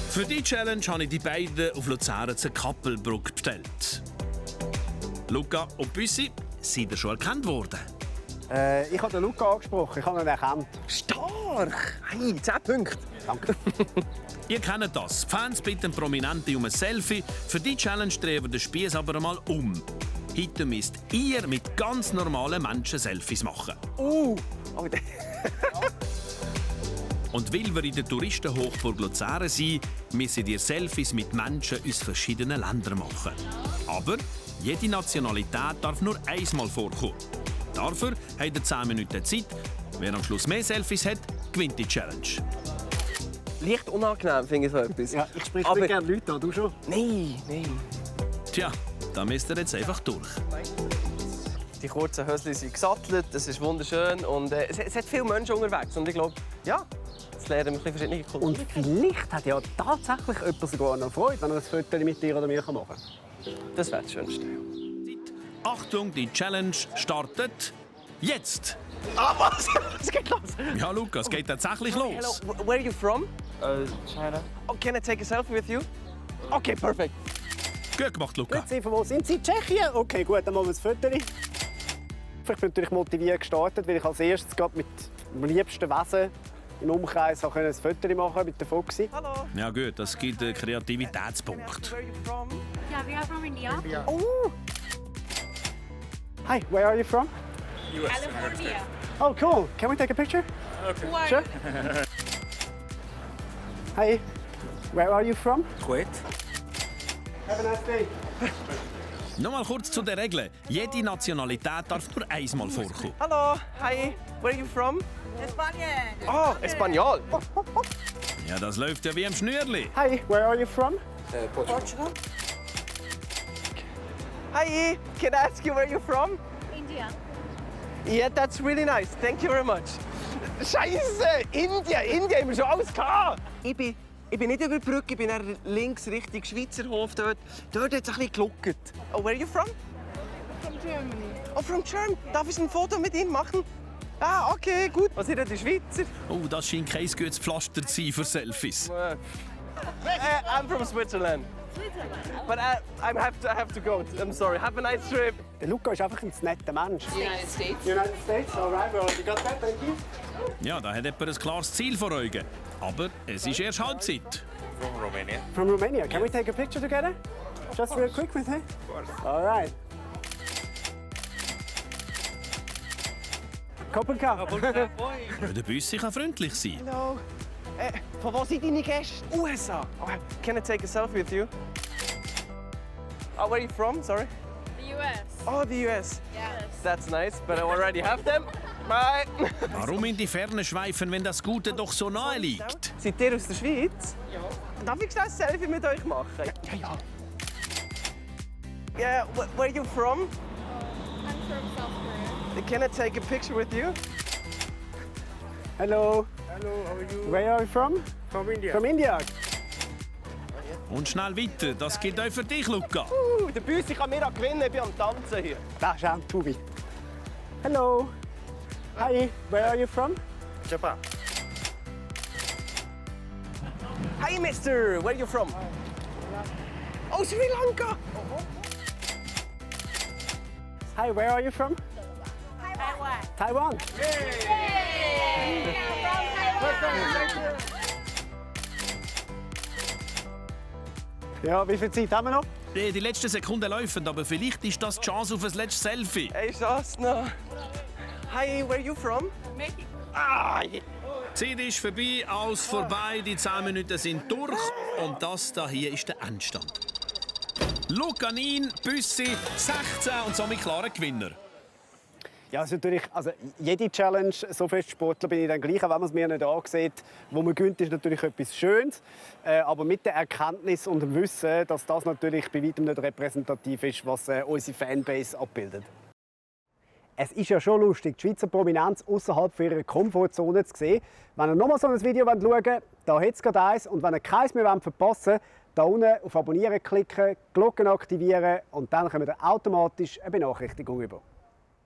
Für die Challenge habe ich die beiden auf Luzern zur Kappelbrücke bestellt. Luca und Büssi, seid ihr schon erkannt worden? Ich habe den Luca angesprochen, ich habe ihn erkannt. Stark! Hey, 10 Punkte. Danke. Ihr kennt das. Die Fans bitten Prominente um ein Selfie. Für die Challenge drehen wir den Spieß aber einmal um. Heute müsst ihr mit ganz normalen Menschen Selfies machen. Oh, Und weil wir in der Touristenhochburg Luzern sind, müssen ihr Selfies mit Menschen aus verschiedenen Ländern machen. Aber jede Nationalität darf nur einmal vorkommen. Dafür habt ihr 10 Minuten Zeit. Wer am Schluss mehr Selfies hat, gewinnt die Challenge. leicht unangenehm, finde ich so etwas. Ja, ich spreche Aber- nicht gerne Leute an, du schon? Nein, nein. Tja, da müsst ihr jetzt einfach durch. Die kurzen Höschen sind gesattelt, das ist wunderschön und es hat viele Menschen unterwegs. Und ich glaube, ja, jetzt lernen wir verschiedene Kulturen. Und vielleicht hat ja tatsächlich jemand sogar noch Freude, wenn er ein Foto mit dir oder mir machen kann. Das wäre das Schönste. Achtung, die Challenge startet jetzt! Ah, was? Was geht los? Ja, Lukas, es geht tatsächlich Hello, los. where are you from? China. Oh, can I take a selfie with you? Okay, perfect. Gut gemacht, Luca. Grüezi, von wo sind Sie? Tschechien? Okay, gut, dann machen wir ein Foto. Ich bin natürlich motiviert gestartet, weil ich als erstes gerade mit dem liebsten Wesen im Umkreis ein Foto machen mit der Foxy. Hallo. Ja gut, das gibt einen Kreativitätspunkt. Where are you from? Yeah, we are from India. Oh! Hi, where are you from? California. Oh, cool. Can we take a picture? Who are Sure. you? Hi, where are you from? Kuwait. Have a nice day. Nochmal kurz zu den Regeln. Jede Nationalität darf nur einmal vorkommen. Hallo, hi. Where are you from? España. Oh, Espanol. Ja, das läuft ja wie am Schnürli. Hi, where are you from? Portugal. Hi, can I ask you where you're from? India. Yeah, that's really nice. Thank you very much. Scheiße, Indien haben wir schon alles gehabt. Ich bin nicht über die Brücke, ich bin dann links Richtung Schweizerhof dort. Dort hat es ein bisschen geluckert. Oh, where are you from? From Germany. Oh, from Germany. Darf ich ein Foto mit Ihnen machen? Ah, okay, gut. Was sind denn die Schweizer? Oh, das scheint kein gutes Pflaster zu sein für Selfies. I'm from Switzerland. But I have to go. I'm sorry. Have a nice trip. Der Luca ist einfach ein netter Mensch. United States. United States, all right, we already got that, thank you. Ja, da hat jemand ein klares Ziel vor Augen. Aber es ist erst Halbzeit. From Romania. From Romania, can we take a picture together? Just real quick with her? All right. Koppelka. Ja, der Büssi kann freundlich sein. Hallo. Von wo sind deine Gäste? USA. Oh, can I take a selfie with you? Oh, where are you from? Sorry. The US. Oh, the US. Yes. That's nice, but I already have them. Bye. Warum in die Ferne schweifen, wenn das Gute doch so nahe liegt? Seid ihr aus der Schweiz? Ja. Darf ich schnell ein Selfie mit euch machen? Ja. Yeah, where are you from? I'm from South Korea. Can I take a picture with you? Hello. Hello, how are you? Where are you from? From India. From India. Und schnell weiter, das geht auch für dich, Luca. Der Büssi kann mir auch gewinnen, ich bin am Tanzen hier. Das ist auch Tobi. Hello. Hi, where are you from? Japan. Hi, mister, where are you from? Oh, Sri Lanka. Hi, where are you from? Taiwan. Taiwan. Yay! From Taiwan. Ja, wie viel Zeit haben wir noch? Die letzten Sekunden laufen, aber vielleicht ist das die Chance auf ein letztes Selfie. Hey, Chance noch. Hi, where are you from? Mexico. Ah, yeah. Die Zeit ist vorbei, alles vorbei, die 10 Minuten sind durch und das hier ist der Endstand. Luca Nin, Büssi, 16 und somit klarer Gewinner. Ja, also jede Challenge, so fest Sportler bin ich dann gleich, auch wenn man es mir nicht ansieht. Wo man gewinnt, ist natürlich etwas Schönes. Aber mit der Erkenntnis und dem Wissen, dass das natürlich bei weitem nicht repräsentativ ist, was unsere Fanbase abbildet. Es ist ja schon lustig, die Schweizer Prominenz außerhalb ihrer Komfortzone zu sehen. Wenn ihr noch mal so ein Video schauen wollt, da hat es gerade eins. Und wenn ihr keins mehr verpassen wollt, da unten auf Abonnieren klicken, Glocken aktivieren und dann kommt ihr automatisch eine Benachrichtigung über.